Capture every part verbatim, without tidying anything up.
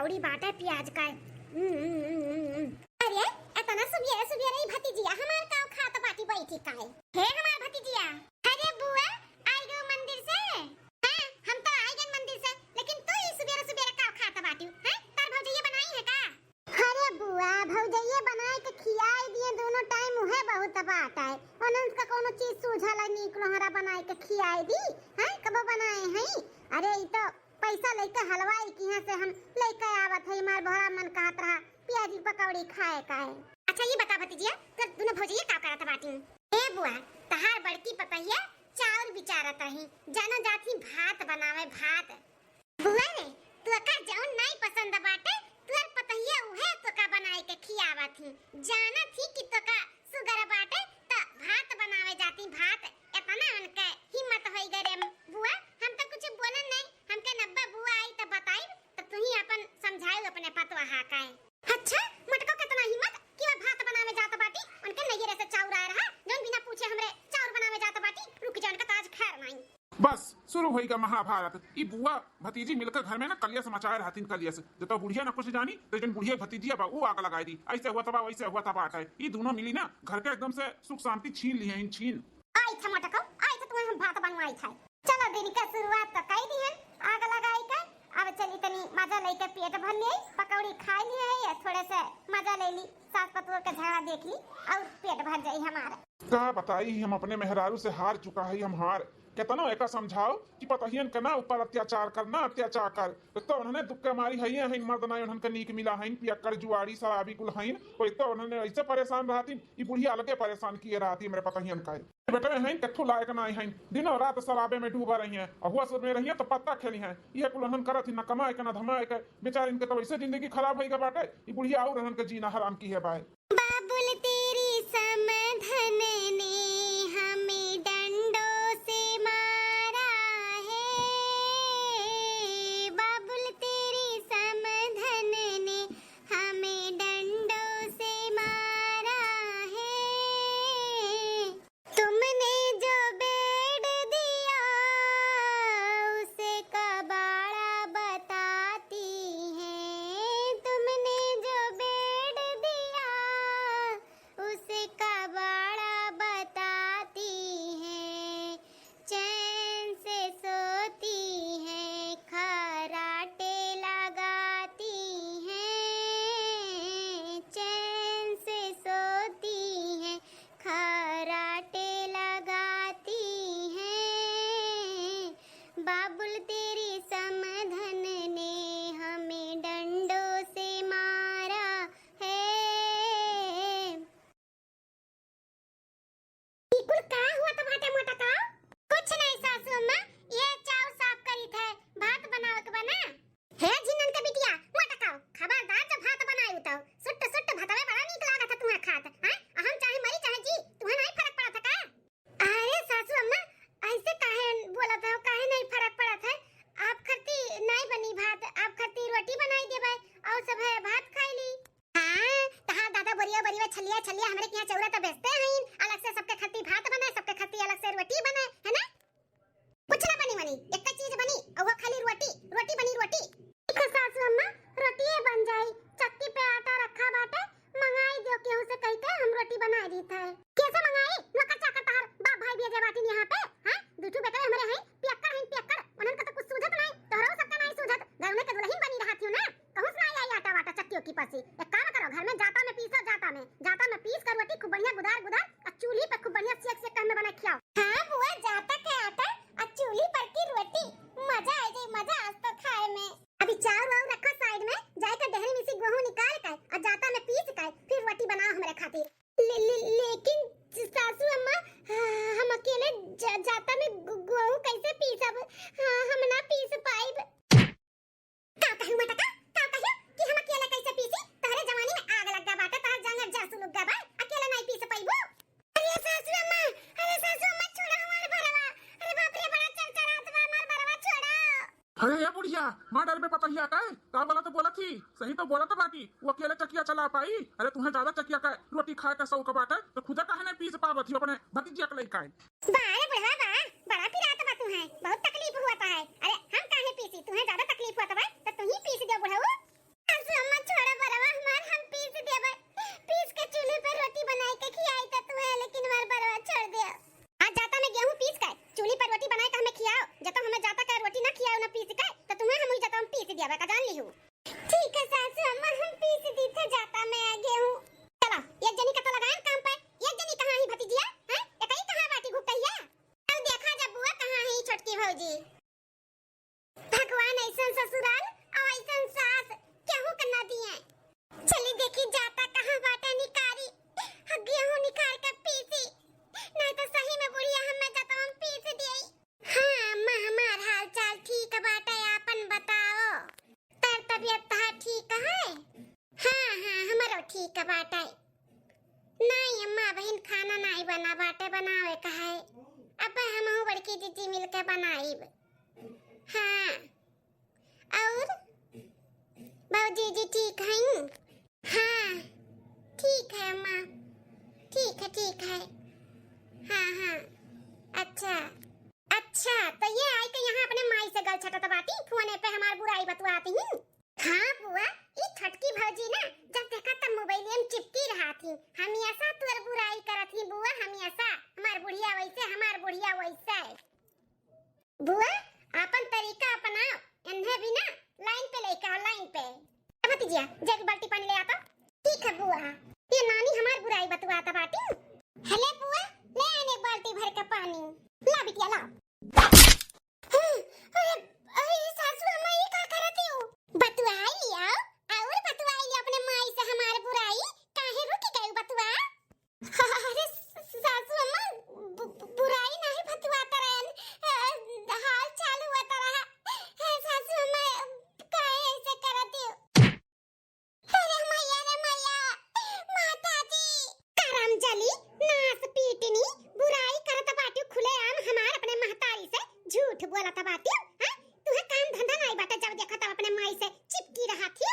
पकौड़ी बाटे पियाज का। हम्म, हम्म, हम्म, हम्म, हम्म। अरे, एतना सुबेरे सुबेरे ई भतीजिया हमार काव खात बाटी बैठी काहे? हे हमार भतीजिया, अरे बुआ, आई गयो मंदिर से? हाँ, हम तो आई गए मंदिर से, लेकिन तू ई सुबेरे सुबेरे काव खात बाटी, हैं? तार भौजैया बनाई है का? अरे बुआ, भौजैया बनाए के खियाई दिए दोनों टाइम, उहे बहुत बात है। उन्हन का कोनो चीज सूझल है नीक लोहरा बनाए के खियाई दी, हैं? कबो बनाए हैं? अरे ई तो पैसा लेके हलवाई किहाँ से हम लेके आवत है, हमार बड़ा मन कहत रहा पियाजी पकौड़ी खाए का है। अच्छा ये बता भतीजिया, तोर दोनों भौजैया का करत बाटी? ए बुआ, तहार बड़की पतहिया चाउर बिचारत रही, जानो जात ही भात बनावे, भात। बुआ रे, तोका जौन नाई पसंद बाटे, तोर पतहिया उहे तोका बनाए के खियावत ही। जानत ही कि तोका सुगर बाटे, त भात बनावे जाती, भात। एतना उनके हिम्मत होई गए रे बुआ, हम तो कुछ बोलन नहीं, हमके नब्बा बुआ आई त बताई, त तू ही अपन समझाऊ अपने पतोहा का है। अच्छा, मटको केतना हिम्मत कि वह भात बनावे जात बाटी, उनके नैहरे से चाउर आए रहा, जौन बिना पूछे हमरे चाउर बनावे जात बाटी, रुक जा, उनका तो आज खैर नहीं। बस, शुरू होइगा महाभारत। ई बुआ भतीजी मिलकर घर में ना कलियस मचाए रहतीन, कलियस। जब तो बुढ़िया ना कुछ जानी, तो जन बुढ़िया भतीजिया बा, ऊ आग लगाए दी। ऐसे हुआ तबा, वैसे हुआ तबा है। ई दोनों मिली ना, घर के एकदम से सुख शांति छीन लिए हैं, छीन। आई था मटको, आई था तुम्हें हम भात बनवाई था। चलो, दिन के शुरुआत तो कई दी है, आग लगाई के। अब चली तनी मजा लेके पेट भर लिए, पकौड़ी खा लिए है, या थोड़े से मजा ले ली, सास पतोह के झगड़ा देख ली और पेट भर जाई हमारा। का बताई, हम अपने मेहरारू से हार चुका है, हम हार। केतना एका समझाओ कि पतहियन के ना ऊपर अत्याचार कर, ना अत्याचार कर। एक तो उन्होंने दुख के मारी है, हैं मर्द ना उन्हन के नीक मिला है, पियक्कड़ जुआड़ी शराबी कुल हैं। वो एक तो उन्होंने ऐसे परेशान रहती, ई बुढ़िया अलगे परेशान किए रहती हमरे पतहियन का। बेटे हैं कथू लायक ना हैं, दिनों रात शराबे में डूबा रही हैं, और हुआ सब में रही हैं तो पत्ता खेली हैं। ये कुल उन्हन करत ही ना कमाए के ना धमाए के, बेचारिन के तो वैसे जिंदगी खराब होई गए बाटे। ई बुढ़िया और उन्हन के जीना हराम किहे बाय। बाबुल तेरी समधन ने हमें डंडों से मारा है, बाबुल तेरी समधन ने हमें डंडों से मारा है। तुमने जो बेड दिया, उसे कबाड़ा बताती हैं। तुमने जो बेड दिया, उसे कबाड़ा बताती हैं। चैन से सोती हैं, खराटे लगाती हैं। चैन से सोती हैं, खराटे लगाती हैं। बाबुल तेरी समधन ने हमें डंडों से मारा है। ई कुल का हुआ त बाटे मोटा का? कुछ नहीं सासू अम्मा, ये चाउर साफ करी थे, भात बनावे के बा ना। हे झिनन के बिटिया, मोटकाओ, खबरदार जब भात बनाई तो सुट्ट सुट्ट भतवे बड़ा नीक लागत है तुहे खात, हैं? आ हम चाहे मरी चाहे जी, तुहे नहीं फर्क पड़त है का? अरे सासू अम्मा, ऐसे काहे बोलत हो, काहे नहीं फर्क पड़त है? आप खरती नहीं बनी भात, आप खरती रोटी बनाई देबे और सब है भात खाई ली। हाँ, तहार दादा बोरिया बोरिया छलिया छलिया हमरे के यहाँ चौरा तो बेचते हैं, अलग से सबके खरती भात बने, सबके खरती अलग से रोटी बने, है ना? कुछ ना बनी वनी, एक चीज बनी, और वो खाली रोटी, रोटी बनी, रोटी। ठीक है सासू अम्मा, रोटिए बन जाई। चक्की पे आटा रखा बाटे, मंगाई दियो केहू से कह के, हम रोटी बनाई दीत है। कैसे मंगाई? नौकर चाकर तहार बाप भाई भेजे बाटिन यहाँ पे, हैं? दू ठू बेटे हमरे हैं, पियक्कड़ हैं, पियक्कड़। उन्हन का तो कुछ सूझत नहीं, तोहरो सबका नहीं सूझत। घर में के दुल्हन बनी रहत हो ना, कहूँ से नहीं आई आटा वाटा चक्की उक्की पर से। एक काम करो, घर में जाता में पीसो, जाता में, जाता में पीस कर रोटी खूब बढ़िया गुदार गुदार, और चूल्ही पे खूब बढ़िया सेक सेक के हमें बना खियाओ। हाँ बुआ, जाता के आटा और चूल्ही पर की रोटी, मजा आ जाए, मजा आज तो खाए में। अभी चाउर वाउर रखो साइड में, जाए के डेहरी में से गेहूं निकाल के और जाता में पीस के फिर रोटी बनाओ हमरे खातिर। ले, ले, लेकिन सासू अम्मा, हाँ, हम अकेले ज-, जाता में ग-, गेहूं कैसे पीसब? हाँ, हम ना पीस पाइब। का कहू मटका, का कहू कि हम अकेले कैसे पीसी? तोहरे जवानी में आग लग गया बाटे, तोहर जांगर जस लुक गया बा, अकेले नहीं पीस पाइबू। अरे सासू अम्मा, अरे सासू अम्मा, छोड़ा हमार भरवा। अरे बाप रे, बड़ा चरचरात बा हमार भरवा, छोड़ा। अरे ए बुढ़िया, मार डरबे पतहिया का? का बोला तो बोला थी, सही तो बोला तो बाटी, वो अकेले चकिया चला पाई? अरे तुम्हें ज्यादा चकिया का रोटी खाए का शौक बाटे, तो खुदा काहे नहीं पीस पावत ही अपने भतीजिया के लइका है? वाह रे बुढ़वा वाह, बड़ा पिरात बा तुहे, बहुत तकलीफ हुआ है। अरे हम काहे पीसी, तुहे ज्यादा तकलीफ हुआ बा, तो तू ही पीस दो बुढ़ऊ। खियाओ, जब तक हमें जाता का रोटी ना खियाओ ना पीस के, तो तुम्हें हम ही जाता हम पीस दिया का जान लिहू। ठीक है सासू अम्मा, हम पीस दी थे जाता में आगे हूँ। चला, एक जनी का तो लगाएन काम पे, एक जनी कहाँ ही भतीजिया, हैं? एकई कहाँ बाटी घुटैया? अब देखा जब बुआ कहाँ ही छोटकी भौजी। भगवान ऐसन ससुराल और ऐसन सास केहू के ना दिए। चली देखी जाता कहाँ बाटे निकारी, ह गेहूं निकार के पीसी, नहीं तो सही में बुढ़िया हमें जतवन पीस दिए। हाँ अम्मा, हमार हाल चाल ठीक बाटे, आपन बताओ। तर तबियत तहार ठीक है? हाँ हाँ, हमरो ठीक बाटे। नहीं अम्मा, बहिन खाना नहीं बना बाटे, बनावे का है। अब हमहू बड़की जीजी मिलके बनाइब। हाँ, और बाबूजी जी ठीक हैं? हाँ, ठीक है अम्मा, ठीक है, ठीक है। हाँ हाँ, अच्छा अच्छा, तो ये आई के यहाँ अपने माई से गल छटत बाटी, फोने पे हमार बुराई बतुआती हैं। हाँ बुआ, ई छोटकी भौजी ना जब देखा तब मोबाइलिया में चिपकी रहा थी, हमेशा तोर बुराई करत ही बुआ, हमेशा हमार बुढ़िया वैसे, हमार बुढ़िया वैसे। बुआ, आपन तरीका अपनाओ, इन्हें भी ना लाइन पे लेके आओ, लाइन पे। ए भतीजिया, जा एक बाल्टी पानी ले आ तो। ठीक है बुआ। ये नानी हमार बुराई बतुआता बाटी। हले बुआ, ले आने एक बाल्टी भर के पानी। ला बिटिया, ला। अरे, अरे सासू अम्मा, ये का करत हो? बतुआई लिया, और बतुआई लिया अपने माई से हमार बुराई। काहे रुक गई बतुआ? अरे स-, सासू अम्मा, बु-, बु-, बुराई नहीं बतुआत रहन, अ, हाल चाल हुआ तरह। हे सासू अम्मा, काहे ऐसे करत हो? अरे मैया रे मैया, माता जी। करम जली, नास पीटनी, बुराई करत बाटू खुलेआम हमार अपने महतारी से, झूठ बोलत बाटू, हैं? तुहे काम धंधा नहीं बाटे, जब देखा तब अपने माई से चिपकी रहा थी।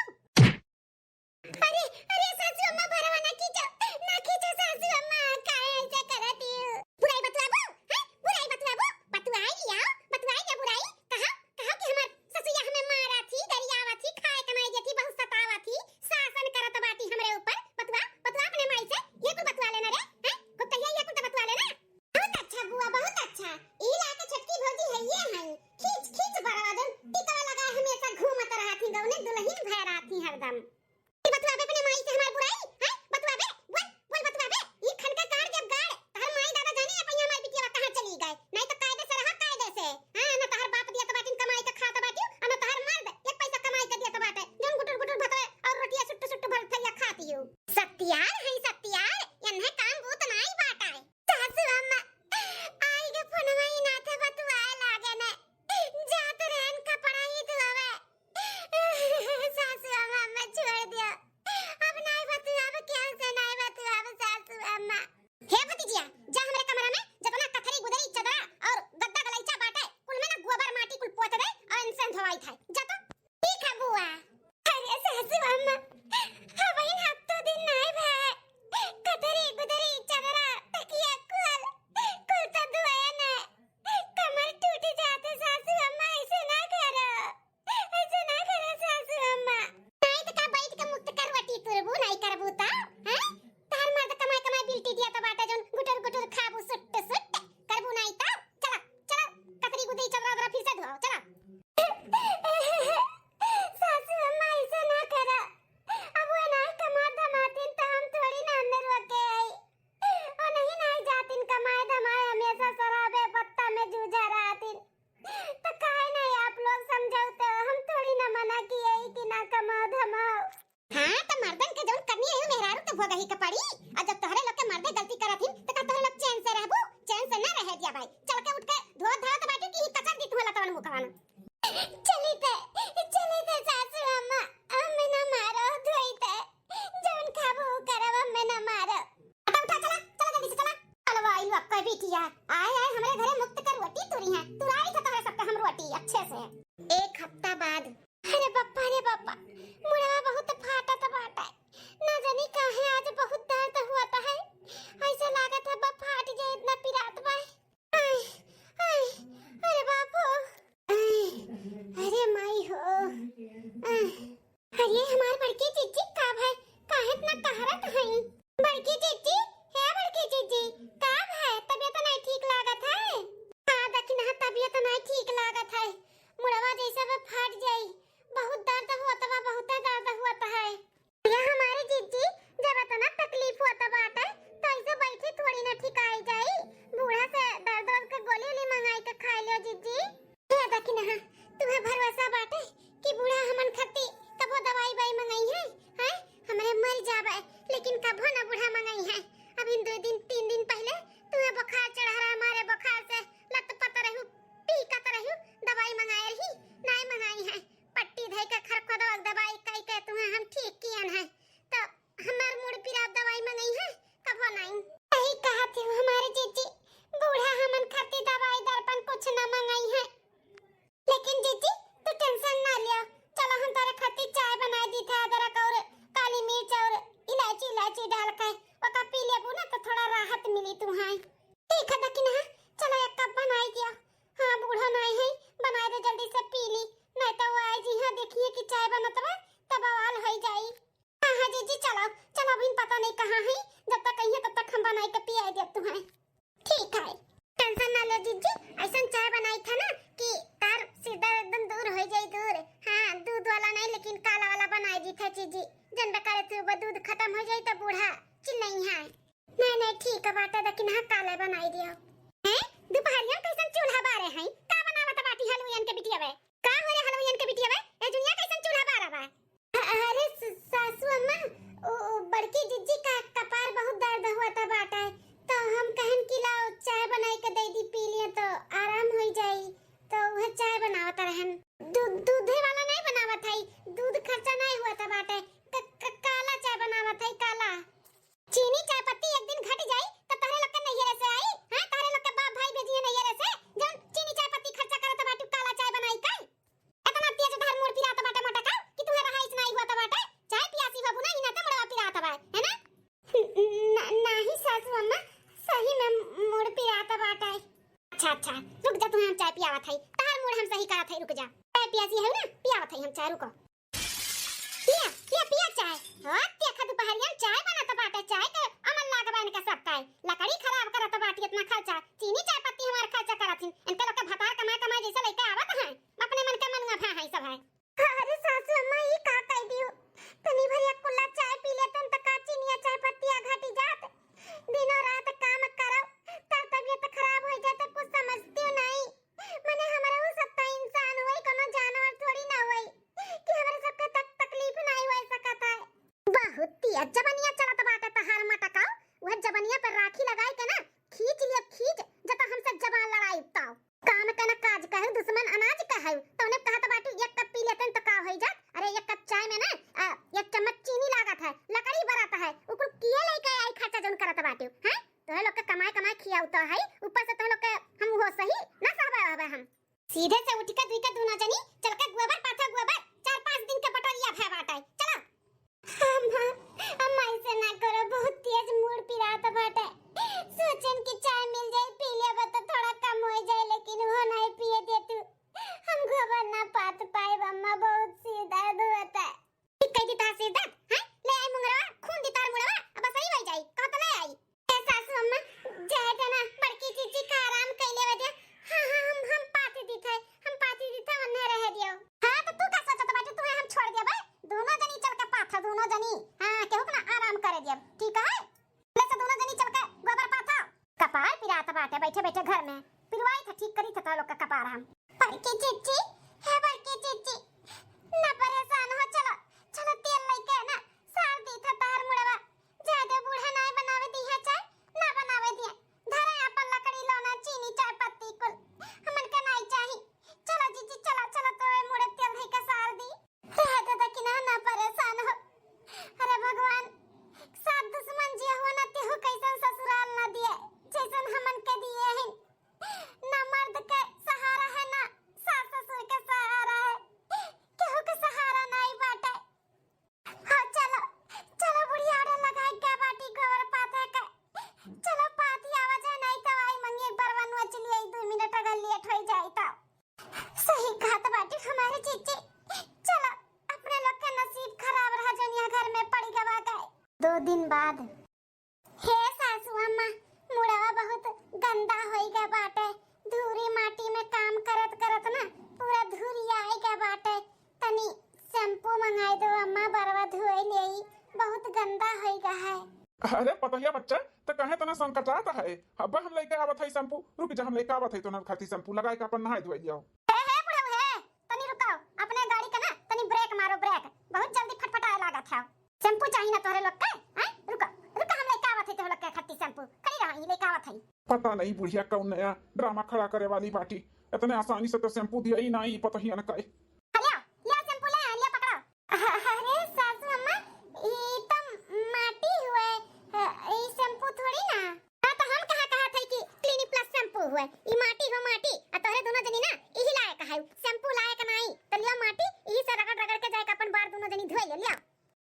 अरे, अरे सासू अम्मा, भरवा ना खींचो, ना खींचो सासू अम्मा, काहे ऐसे करत हो? बुराई बतुआबो, हैं? बुराई बतुआबो? बतुआई लिया, बतुआई लिया बुराई। कहा, कहा कि हमार ससुया हमें मारा थी, गरियावा थी, खाए कमाई देती, बहुत सतावा थी, शासन करत बाटी हमरे ऊपर। बतुआ, बतुआ अपने माई से, ये कुल बतुआ लेना रे, हैं? गुप्तैया ये कुल तो बतुआ लेना। बहुत अच्छा बुआ, बहुत अच्छा। ई लायक छोटकी भौजी है, ये है। खींच, खींच बरवा जन, टिकवा लगाए हमेशा घूमत रहत ही, गौने दुल्हन भय रहत ही हरदम। ई बतुआबे अपने माई से हमार बुराई, हैं? बतुआबे? बोल, बोल बतुआबे। ई खनका गाड़ देब गाड़। तहर माई दादा जानी अपन हमार बिटिया कहाँ चली गए। नहीं तो कायदे से रहा, कायदे से। हाँ, ना तहर बाप दिया तो बाटिन कमाई के खात बाटिन, और ना तहर मर्द एक पैसा कमाई के दिया तो बाटे। जौन गुटुर गुटुर भतवे और रोटिया सुट्टू सुट्टू भर थरिया खाती हो। सत्यार है सत्यार, यन्हे काम बूत नाई बाटा है। सासू अम्मा, आई के फोनवा ही ना थे बतुआए लागे ने। जात रहन कपड़ा ही धोवे। सासू अम्मा, अम्मा छोड़ दियो। अब नाई बतुआब, केहू से नाई बतुआब सासू अम्मा। हे भतीजिया, जा हमरे कमरा में जतना कथरी गुदरी चदरा और गद्दा गलैचा बाटे, कुल में ना गोबर माटी कुल पोत दे और इनसे धोवाई थाई। जा तो। ठीक है बुआ। अरे सासू अम्मा, हवइन हफ्तो दिन नाई भए। कथरी गुदरी चदरा तकिया कुल, कुल तो धोए ना। कमर टूट जाते सासू अम्मा, ऐसे ना करो। ऐसे ना करो सासू अम्मा। नाई त का बैठ के मुक्त करवटी तुरबू नाई करबू त, हैं? तहर मर्द कमाई कमाई बिल्टी दिया त बाटे जौन गुटर गुटर खाबू सुट्ट सुट्ट। करबू नाई त चला, चला, कतरी गुदरी चदरा उदरा फिर से धुआओ, चला। सासू अम्मा ऐसे ना करा। अब वो नाई कमा धमातिन त हम थोड़ी ना अंदर रोके आई। ओ नहीं नाई जातिन कमाए धमाए, हमेशा शराबे पत्ता में जूझा रहतिन। त काहे नहीं आप लोग समझाओ त? हम थोड़ी ना मना किए ही कि ना कमाओ धमाओ। हाँ, त मर्दन के जौन करनी है, मेहरारू तो भोगही के पड़ी। और जब तोहरे लोग के मर्दे गलती करत हिन, त का तोहरे लोग चैन से रहबू? चैन से ना रहे दिया भाई। चल के उठ के धो धावत बाटू कि ही कचर दी तुहला तवन मुखवाना। चली ते, चली ते सासू अम्मा, अम्मे ना मारो, धोई ते। जौन खाबू उ करब, अम्मे ना मारो। उठा, उठा, चला, चला जल्दी से चला। अलवा आइल बा कोई बिटिया, आए, आए हमरे घरे मुक्त करवटी तुरी है, तुराई था तोहरे सबके हम रोटी अच्छे से। एक हफ्ता बाद। अरे बप्पा रे बप्पा, मुड़वा बहुत फाटत बाटे, ना जानी काहे आज बहुत दर्द हुआ है, ऐसे लागत है बा फाट जाए इतना पिरात बा। आय, आय, अरे बाप हो। आय, अरे माई हो। आय। अरे हमार बड़की जीजी का भाई, काहे इतना कहरत हई? बड़की जीजी, हे बड़की जीजी, का भाई, तबियत नहीं ठीक लागत है? का देखी ना, तबियत नहीं ठीक लागत है, मुड़वा जैसे बा फट जाई। बहुत दर्द होत बा, बहुते दर्द होत है। ये हमारी जिज्जी, जब इतना तकलीफ होत बाटे, तो ऐसे बैठी थोड़ी ना ठिकाई जाई। बूढ़ा से दर्द वर्द के गोली उली मंगाई के खाई लियो जिज्जी। हे दकिनहा, तुम्हें भरोसा बाटे कि बूढ़ा हमन खती कबो दवाई बाई मंगाई है, हैं? हमरे मर जाबे, लेकिन कबो ना बूढ़ा मंगाई है। अभी दो दिन, तीन दिन पहले तुम्हें बुखार चढ़ा रहा, मारे बुखार से लत पत रहू, पीकत रहू, दवाई मंगाए रही, नाई मंगाई है। पट्टी धई के खरखोदवा दवाई कई के तुम्हें हम ठीक कियन है, तो हमार मुड़ पिरात दवाई मंगाई है, कबो नाई। सही कहत हो हमारे जिज्जी, बूढ़ा हमन खती दवाई दर्पण कुछ न मंगाई है। लेकिन जिज्जी, तू tension ना लिया, चला हम तारे खातिर चाय बनाई दी था, अदरक और काली मिर्च और इलायची, इलायची डाल के ओका पी लेबू ना तो थोड़ा राहत मिली तुहाई। ठीक है दकिनहा, चला एक कप बनाई दिया। हाँ, बूढ़ा नाई है, बनाई दे जल्दी से पी ली, नहीं तो वो आई जी हाँ देखिए कि चाय बनत बा, तब बवाल हो जाई। हाँ हाँ जिज्जी, चला चला, अभी पता नहीं कहाँ है, जब तक आई है तब तक हम बनाई के पियाई देब तुहाई। ठीक है, tension ना ले जिज्जी, ऐसन चाय बनाई था ना कि तार सिरदर्द एकदम दूर हो जाई, दूर। हाँ, दूध वाला नहीं लेकिन काला वाला बनाई दी था जिज्जी, जन बकारे तू वो दूध खत्म हो जाई तो बूढ़ा चिल्लाई है। नहीं नहीं, ठीक है बाटे, लेकिन हाँ, काला बनाई दियो। हैं, दोपहरिया कैसन चूल्हा बारे हैं, का बनावत बाटी हलुइयन के बिटिया बे? का हो रे हलुइयन के बिटिया बे, ए जुनिया कैसन चूल्हा बारा बा? अरे स-, सासू अम्मा, ओ, ओ, बड़की जिज्जी का कपार बहुत दर्द हुआ था बाटा, तो हम कहन कि लाओ चाय बनाई के दे दी, पी लिए तो आराम हो जाई, तो वह चाय बनावत रहन। दू-, दूधे वाला नहीं बनावत है, दूध खर्चा नहीं हुआ था बाटे, क-, क-, काला चाय बनावत है, काला। चीनी चाय पत्ती एक दिन घट जाई तो तहरे लोग के नैहरे से आई, हाँ, तहरे लोग के बाप भाई भेजिए नैहरे से, जौन चीनी चाय पत्ती खर्चा करत बाटू काला चाय बनाई का। इतना तेज तहर मुड़ पिरात बाटे मोटका कि तुहे रहाइश नाई हुआ त बाटे। चाय पियासी बाबू ना, इना त मुड़वा पिरात बा, है ना? न-, नहीं सासू अम्मा, सही में मुड़ पिरात बाटे। अच्छा, अच्छा, रुक जा, तुहे हम चाय पियावत हई, तहर मुड़ हम सही करत हई, रुक जा। चाय पियासी है ना, पियावत हई हम चाय, रुको। पिया, पिया, पिया चाय। हो, देखा दुपहरिया में चाय बनत बाटे, चाय के अमल लाग बा इनका सब का। लकड़ी खराब करत बाटी, इतना खर्चा, चीनी चाय पत्ती हमार खर्चा करत हिन। इनके लोग के भतार कमाए कमाए जैसे लइके आवत हैं, अपने मन के मनुआ भा हैं सब है। अरे सासू अम्मा, ई का कह दियो? तनी भरिया कुल्ला चाय पी लेतन त का चीनिया चाय पत्तिया घटी जात? दिनों रात काम करब, त तबियत खराब हो जात, कुछ समझती नहीं। मने हमरा उ सब त इंसान होई, कोनो जानवर थोड़ी ना होई कि हमरा सबके तक तकलीफ नहीं हो सकत है। बहुत तेज जबनिया चलत बाटे तहार मटकाओ, वह जबनिया पर राखी लगाई के ना खींच लिया, खींच, जब हमसे जबान लड़ाई तो। काम के ना काज कहू, दुश्मन अनाज कहू, तौने कहत बाटू एक कप पी लेते तो का होई जात? अरे एक कप चाय में ना, आ, एक चम्मच चीनी लागत है, लकड़ी बरत है, उ कुल किए लेके आई खर्चा जौन करत बाटू, हैं? तोहे लोग के कमाए कमाए खियाऊ तो है, ऊपर से तोहे लोग के हम हो सही ना सहबे रहबे हम। सीधे से उठ के दुई के दूनो जनी चल के गोबर पाथा गोबर, चार पाँच दिन के बटोरिया भय बाटे। चलो। अम्मा, अम्मा ऐसे ना करो, बहुत तेज मुड़ पिरात बाटे। सोचन कि चाय मिल जाई, पी लेबे तो थोड़ा कम हो जाए, लेकिन वो नहीं पिए दे तू। हम गोबर ना पाथ पाए अम्मा, बहुत सिर दर्द होता है। ठीक कह दी तार सिर दर्द, हैं? ले आई मुंगरवा, खून दी तार मुड़वा, अब सही हो जाई, कहत ले आई। ए सासू अम्मा, जाए दे ना, बड़की जीजी का आराम कैले वजह। हाँ, हाँ, हम, हम पाथी दी थे, हम पाथी दी थे, उन्हें रह दियो। हाँ, तो तू का सोचत बाटू, तुम्हें हम छोड़ दिया बे? दोनों जनी चल के पाथा, दोनों जनी। हाँ, केहू के ना आराम करे दिया, ठीक है? ले से दोनों जनी चल के गोबर पाथा। कपार पिरात बाटे बैठे बैठे घर में, पिरवाई था, ठीक करी था तो लोग का कपार हम। बड़की जीजी, हे बड़की जीजी, ना परेशान हो, चलो, चलो तेल लेके ना सार दी था तार मुड़वा। ज्यादा बूढ़ा नाय बनावे दी है चाय, ना बनावे दिया। धरे अपन लकड़ी लोना, चीनी, चाय पत्ती कुल। हमन के नाय चाही। चलो जीजी, चलो, चलो, तो ए मुड़े तेल धई के सार दी। रह दे दकिना, ना परेशान हो। अरे भगवान, सात दुश्मन जे हो ना, तेहू कैसन ससुराल ना दिए, जैसन हमन के दिए हैं। ना मर्द के सहारा है, ना सास ससुर के सहारा है, केहू के सहारा नाय बाटे। हाँ, चलो, चलो, बुढ़िया ओढ़े लगाए के बाटी गोबर पाथे के। चलो, पाथी आवा जाए, नहीं तो आई मंगे एक बार वनुआ चली आई, दो मिनट अगर लेट हो जाए तो। सही कहत बाटी हमारे जीजी। चलो, अपने लोग के नसीब खराब रहा, जौन यहाँ घर में पड़ गवा गए। दो दिन बाद। हे सासू अम्मा, मुड़वा बहुत गंदा होई गए बाटे, धूरी माटी में काम कर गंदा होई गा है। अरे पतोहिया बच्चा, त काहे तना संकटात है? अब हम लेके आवत है शैम्पू। रुक जा, हम लेके आवत है तोहर खातिर शैम्पू, लगाए के अपन नहाए धोए जाओ। हे, हे बुढ़ऊ हे, तनी रुकाओ, अपने गाड़ी के ना तनी ब्रेक मारो, ब्रेक। बहुत जल्दी फटफटाए लागत है। शैम्पू चाही ना तोहरे लोग के? हैं? रुका, रुका, हम लेके आवत है तोहरे लोग के खातिर शैम्पू। खड़ी रहो, ये लेके आवत है। पता नहीं बुढ़िया कौन नया ड्रामा खड़ा करे वाली बाटी, इतने आसानी से तो शैम्पू दिया ही ना ई पतोहियन का। लिया, लिया शैम्पू ले, लिया पकड़ो। अरे सासू अम्मा, ई तो माटी हुए, ई शैम्पू थोड़ी ना। हाँ, तो हम कहा, कहा थे कि क्लिनिक प्लस शैम्पू हुए, ई माटी हो माटी। आ तोहरे दोनों जनी ना, इही लायक है, शैम्पू लायक नहीं। तो लिया माटी, इही से रगड़ रगड़ के जाए के अपन बार दोनों जनी धोए ले, लिया।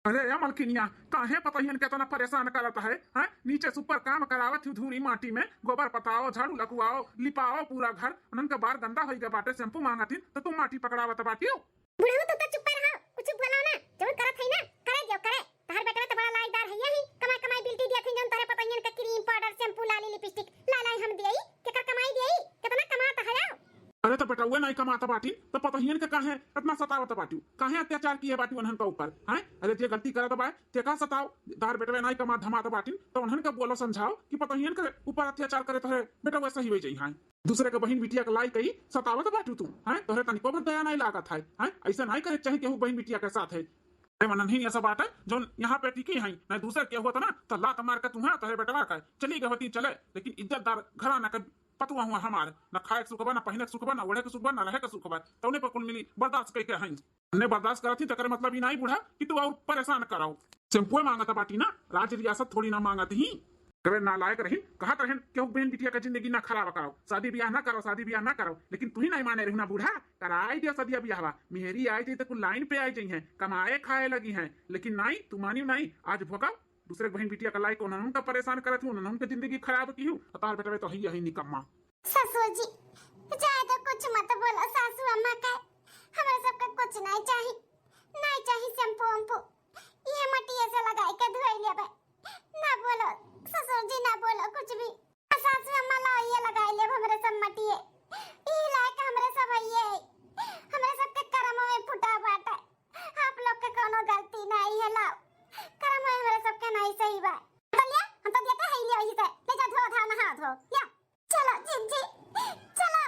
अरे ए मलकिनिया, काहे पतोहियन के इतना परेशान करत है, हैं? नीचे से ऊपर काम करावत हूँ धूरी माटी में, गोबर पताओ, झाड़ू लगवाओ, लिपाओ पूरा घर, उन्हन के बार गंदा होई गए बाटे, शैम्पू मांगत हिन, तो तू माटी पकड़ावत बाटियो। बुढ़ऊ, तू तो चुप्पे रहो, कुछ बोलो ना, जौन करत है ना, करे दियो, करे। तहार बेटवा तो बड़ा लाइदार है, यही कमाई कमाई बिल्टी दिया थी, जौन तोहरे पतोहियन के क्रीम, पाउडर, शैम्पू, लाली, लिपस्टिक, लाई लाई हम दियई, केकर कमाई दियई, कितना कमात है? अरे तो बेटवा नहीं कमात बाटी, तो पतोहियन के काहे इतना सतावत बाटू, काहे अत्याचार किए बाटू उन्हन के ऊपर, हैं? अरे जे गलती करत बा, ते का सताओ, तहार बेटवा नहीं कमात धमात बाटी, तो उन्हन के बोलो समझाओ कि पतोहियन के ऊपर अत्याचार करे तोहरे बेटवा सही हो जाई, हैं? दूसरे के बहिन बिटिया के लाई कई सतावत बाटू तू, हैं? तोहरे तनिको भर दया नहीं लागत है, हैं? ऐसा नहीं करे चाहे केहू बहिन बिटिया के साथ है। अरे मनन ही ऐसा बात है, जौन यहाँ पे टिकी हैं, नहीं दूसरे के हुआ था ना, तो लात मार के तुम्हें तोहरे बेटवा का चली गई होती चले, लेकिन इज्जतदार घराना के पतुआ हुआ हमार, ना खाए के सुख बा, ना पहने के सुख बा, ना ओढ़े के सुख बा, ना रहे के सुख बा, तौने पर कुल मिली बर्दाश्त कई के हैं। हमने बर्दाश्त करत ही, तेकर मतलब ई नाई बूढ़ा कि तू और परेशान कराओ। शैम्पुए मांगत बाटी ना, राज रियासत थोड़ी ना मांगत ही। अरे नालायक रहिन, कहत रहन केहू बहन बिटिया के जिंदगी ना खराब कराओ, शादी ब्याह ना करो, शादी ब्याह ना करो, लेकिन तू ही नहीं माने रहू ना बूढ़ा। कराई दिया सदिया ब्याहवा, मेहरी आई जाई तो कुल लाइन पे आई जाई हैं, कमाए खाए लगी हैं, लेकिन नाई, तू मानियो नाई। आज भोकाओ, दूसरे के बहन बिटिया का लाई के उन्हन का परेशान करत हूँ, उन्हन का जिंदगी खराब की हूँ, तार बेटवे तो ही यही निकम्मा। ससुर जी, ज्यादा कुछ मत बोलो सासू अम्मा का, हमरा सबका कुछ नहीं चाही, नहीं चाही शैम्पू वैम्पू, ये मटिया से लगाई के धोई लेबे। ना बोलो ससुर जी, ना बोलो कुछ भी। सासू अम्मा ला ये लगाई लेब हमरे सब मटिए, ई लायक हमरे सब हइये, हमरे सबके करम में फुटा बाटे, आप लोग के कोनो गलती नहीं है। लाओ, करम में हमरे सबके नहीं सही बा। तो लिया, हम तो देते हैं, लिया, यही से ले जा, धो, धा, नहा धो, लिया। चलो जिज्जी, चलो।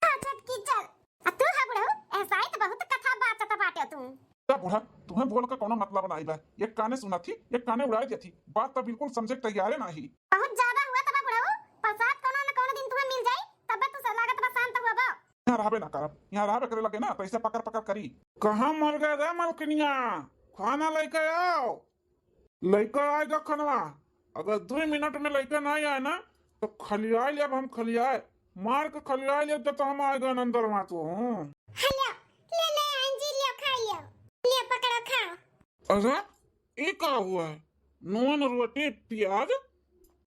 हाँ छोटकी चल। आ तू है बुढ़ऊ, ऐसा ही तो बहुत कथा बाचत बाटे तू। का बूढ़ा, तुम्हें बोल के कोनो मतलब नाही बा। एक काने सुनत ही, एक काने उड़ाए देत ही। बात तो बिल्कुल समझे के तैयारे नाही। बहुत ज्यादा हुआ तबा बुढ़ऊ, प्रसाद कोनो न कोनो दिन तुम्हें मिल जाई, तब तू सब लागत बा शांत हुआ बा। यहाँ रहबे ना करब, यहाँ रहबे करे लगे ना तो ऐसे पकड़ पकड़ करी। कहाँ मर गए रे मलकिनिया, खाना लेके आओ। लइका आएगा खनवा, अगर दो मिनट में लइका नहीं आए ना, तो खलियाए लेब हम, खलियाए, मार के खलियाए लेब, जब तो हम आएगा अंदर में तो। हम्म। हेलो, ले, ले, आंजी, लियो, खा लियो। लियो, पकड़ो, खाओ। अरे, ये का हुआ है? नून, रोटी, प्याज?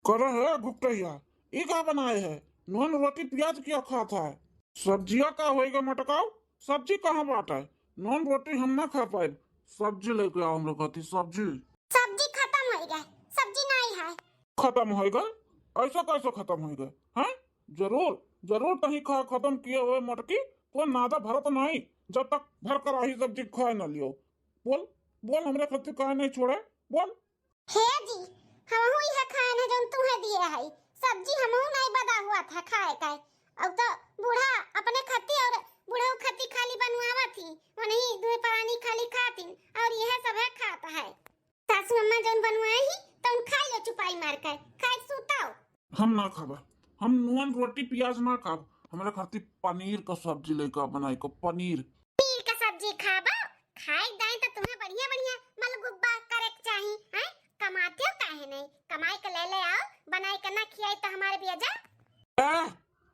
कर है घुकटैया, ये का बनाए है? नून, रोटी, प्याज क्या खाता है? सब्जिया का होएगा मटकाओ? सब्जी कहाँ बाटा है? नॉन रोटी हम ना खा पाए, सब्जी लेके आओ हमरे खातिर, सब्जी। सब्जी खत्म होई गए, सब्जी नहीं है। खत्म होई गए? ऐसा कैसे खत्म होई गए? हैं? जरूर, जरूर तहीं खा खत्म किए हुए मटकी, तो नादा भरत नहीं, जब तक भर कराही सब्जी खाए ना लियो। बोल, बोल हमरे खातिर काहे नहीं छोड़े? बोल। हे जी, हमहू इहे खाएन है जौन तुहे दिए हई। सब्जी हमहू नाई बदा हुआ था खाए का। अब तो बूढ़ा अपने खत्ती और बूढ़ऊ खत्ती खाली बनवावत ही, वही दुई परानी खाली खातिन और यह सब है खात है। सासू अम्मा जौन बनवाए ही तौन खा लियो चुपाई मार के, खाए सूताओ। हम ना खाबा, हम नून रोटी प्याज ना खाब, हमरे खातिर पनीर का सब्जी लेकर बनाए को पनीर। पनीर का सब्जी खाबा, खाए दाएं तो तुम्हें बढ़िया बढ़िया मलगुब्बा करे के चाही, हैं? कमाते हो काहे नहीं? कमाई के ले ले आओ, बनाई के ना खियाई तो हमारे भी अजा। ए,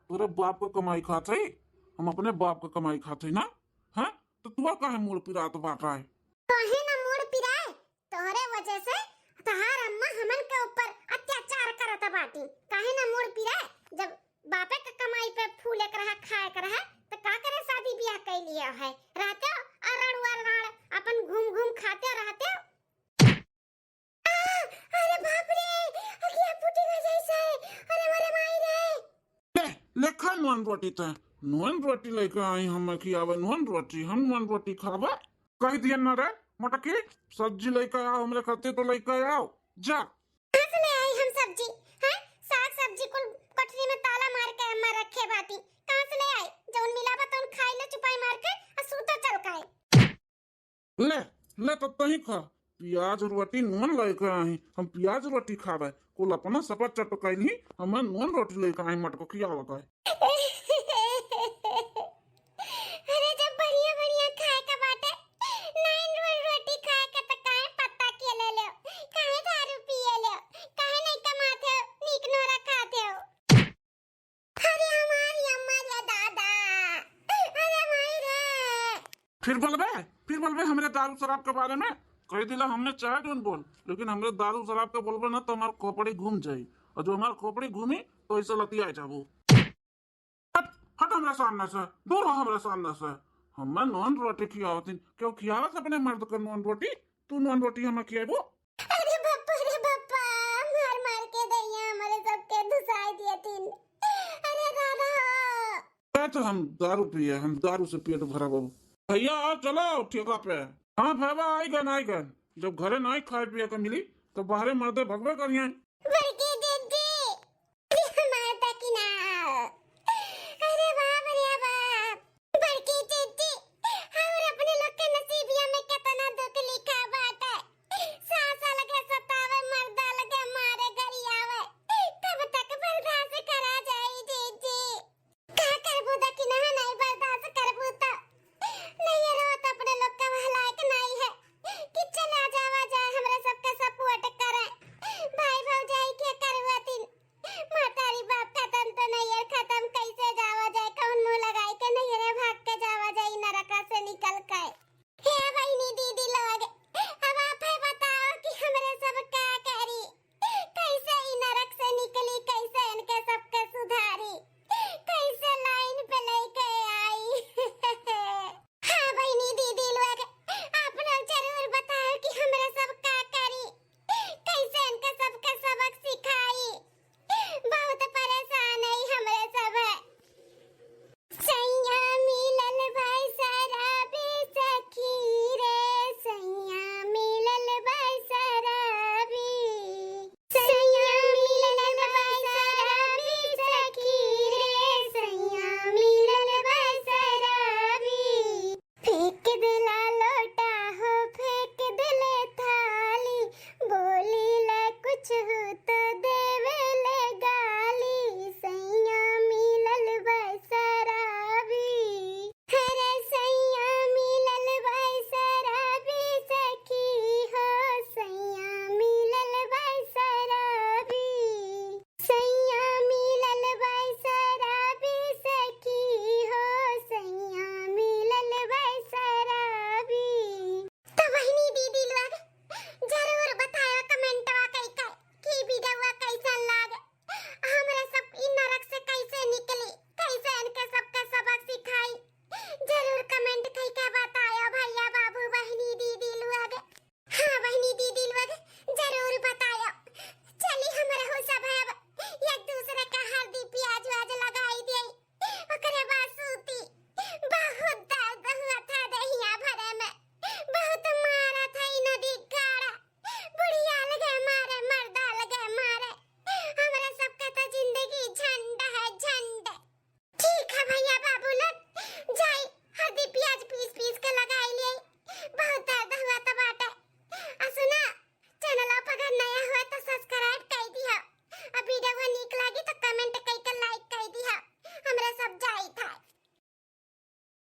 तोरे बाप का कमाई खात है, हम अपने बाप का कमाई खात है ना, हैं? तो तू काहे मूड़ पिरात बाटा है? काहे ना मूड़ पिराए? तोहरे वजह से तहार अम्मा हमन के ऊपर अत्याचार करत बाटी। काहे ना मूड़ पिराए? जब बापे के कमाई पे फूले के रहा, खाए के रहा, तो का करे शादी ब्याह कैली है? रहते हो अरड़ वरड़, अपन घूम घूम खाते रहते हो। आ, अरे बाप रे, अखिया फूटी गई जैसे। अरे मोरे माई रे। ले, ले खा नून रोटी ते। नून रोटी लेके आई हम खियावे, नून रोटी, हम नून रोटी खाबे। कह दिए न रे, मटकी, सब्जी लइके आओ, हमरे खातिर तो लइके आओ, जा। कहाँ से ले आई हम सब्जी? हैं? साग सब्जी कुल कोठरी में ताला मार के अम्मा रखे बाटी। कहाँ से ले आई? जौन मिला बा तौन खाई ले चुपाई मार के, आ सूतो चल काए। ले, ले तो तही खा। प्याज रोटी नून लइके आई, हम प्याज रोटी खावे। कुल अपना सपा चटकैली, हमें नून रोटी लइके आई, मटको खियावा का। अरे, जब बढ़िया बढ़िया खाए का बाटे, नाइन रो-, रोटी खाए का, त काहे पत्ता के ले लेव, काहे दारू पिए लेव, काहे नहीं कमाते हो, नीक नोरा खाते हो। अरे हमारी अम्मा रे दादा, अरे माई रे। फिर बोलबे, फिर बोलबे हमरे दारू शराब के बारे में? कह दिला हमने चाहे जौन बोल, लेकिन हमरे दारू शराब के बोलबे ना तो हमार खोपड़ी घूम जाई, और जो हमार खोपड़ी घूमी तो ऐसे लतिया जाबू। हट, हट हमरा सामने से, दूर हो हमरा सामने से। हमें नॉन रोटी खियावतिन, क्यों खियावत अपने मर्द के नॉन रोटी? तू नॉन रोटी हमें खियाबू? अरे बप्पा रे बप्पा, मार मार के दैया हमारे सबके धुसाई दिए तीन। अरे दादा हो। ए तो हम दारू पिए, हम दारू से पेट भरा बाबू। भैया आओ, चलो ठेका पे। हाँ भैया, आई गन, आई गन। जब घरे नाई खाए पिए के मिली तो बाहरे मर्दे भगवे करिए। बड़की दीदी, माता की ना। अरे बाप रे बाप। बड़की दीदी, और अपने लोग के नसीबिया में कितना दुख लिखा बाटे। सास अलगे सतावे, मर्द अलगे मारे, गरियावे। कब तक बर्दाश्त करा जाई दीदी? का करबू दखिनहा, नहीं बर्दाश्त करबू त नैहरो त अपने लोग का वह लायक नहीं है कि चला जावा जाए, हमरे सबके सपोर्ट करे। भाई भौजाई के करवतिन, महतारी बाप खत्म तो नैहर खत्म, कैसे जावा जाए, कौन मुंह लगाई के नैहरे भाग के जावा जाए, नरका से निकल के। हे बहिनी दीदी लोग, अब आप ही बताओ कि हमरे सब का करी, कैसे ई नरक से निकली, कैसे इनके सबके सुधारी, कैसे लाइन पे लेके आई। हाँ बहिनी दीदी लोग, आप लोग जरूर बताओ कि हमरे सब का करी, कैसे इनके सबके सबक सिखाई। बहुत परेशान है हमरे सब। सैया मिलल भाई शराबी सखी रे, सैया मिलल भाई शराबी। सैया मिलल भाई शराबी सखी रे, सैया मिलल भाई शराबी। फेंक देला लोटा हो, फेंक देले थाली, बोली ला कुछ हो तो देवे ले गाली। सैया मिलल बा शराबी, अरे सैया मिलल बा शराबी सखी हो, सैया मिलल बा शराबी। सैया मिलल बा शराबी सखी हो, सैया मिलल बा शराबी। तो बहिनी दीदी लोग जरूर बतायो कमेंटवा कई कई कि वीडियोवा कैसन लागे, हमरे सब ई नरक से कैसे निकली, कैसे इनके सबके सबक सिखाई। जरूर कमेंट